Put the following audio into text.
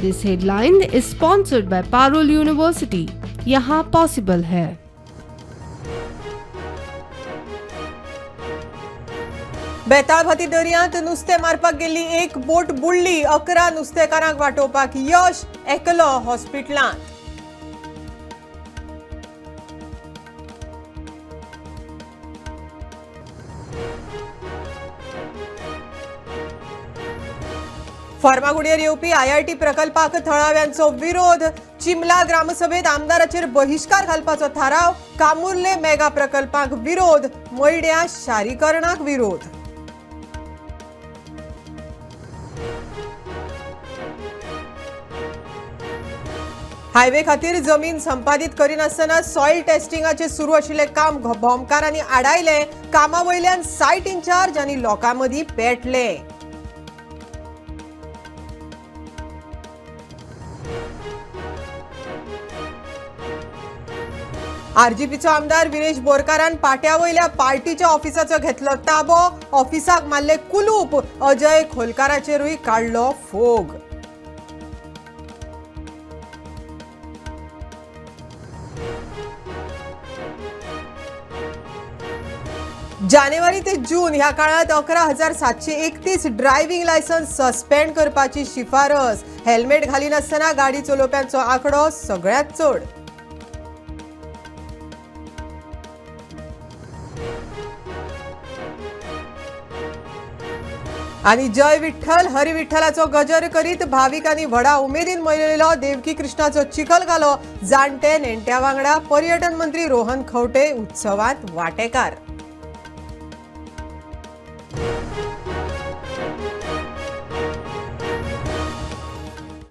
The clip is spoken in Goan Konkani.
This headline is sponsored by Parul University. यहाँ पॉसिबल है। बेताळभाती दर्यांत नुस्तें मारपाक गेल्ली एक बोट बुडली. 11 नुस्तेकारांक वाटोवपाक यश, एकलो हॉस्पिटलांत. फार्मागुडयेर येवपी आयआयटी प्रकल्पाक थळाव्यांचो विरोध. चिमला ग्रामसभेत आमदाराचेर बहिश्कार घालपाचो थाराव. कामुर्ले मेगा प्रकल्पाक विरोध. मयड्या शारीकरणाक विरोध. हायवे खातीर जमीन संपादीत करिनासतना सॉयल टेस्टिंगाचें सुरू आशिल्लें काम भोमकारांनी आडायलें. कामा वयल्यान सायट इन्चार्ज आनी लोकां मदीं पेटले. आरजीपीचो आमदार विरेश बोरकारान पाट्या वयल्या पार्टीच्या ऑफिसाचो घेतलो ताबो. ऑफिसाक मारले कुलूप. अजय खोलकाराचेरूय काडलो फोग. जानेवारी ते जून ह्या काळात 11,731 ड्रायव्हिंग लायसन्स सस्पेंड करपाची शिफारस. हेल्मेट घालिनासतना गाडी चलोवप्यांचो आंकडो सगळ्यांत चड. आनी जय विठ्ठल हरी विठ्ठलाचो गजर करीत भाविकांनी व्हडा उमेदीन मनयलो देवकी कृष्णाचो चिखल घालो. जाणटे नेणट्या वांगडा पर्यटन मंत्री रोहन खंवटे उत्सवात वांटेकार.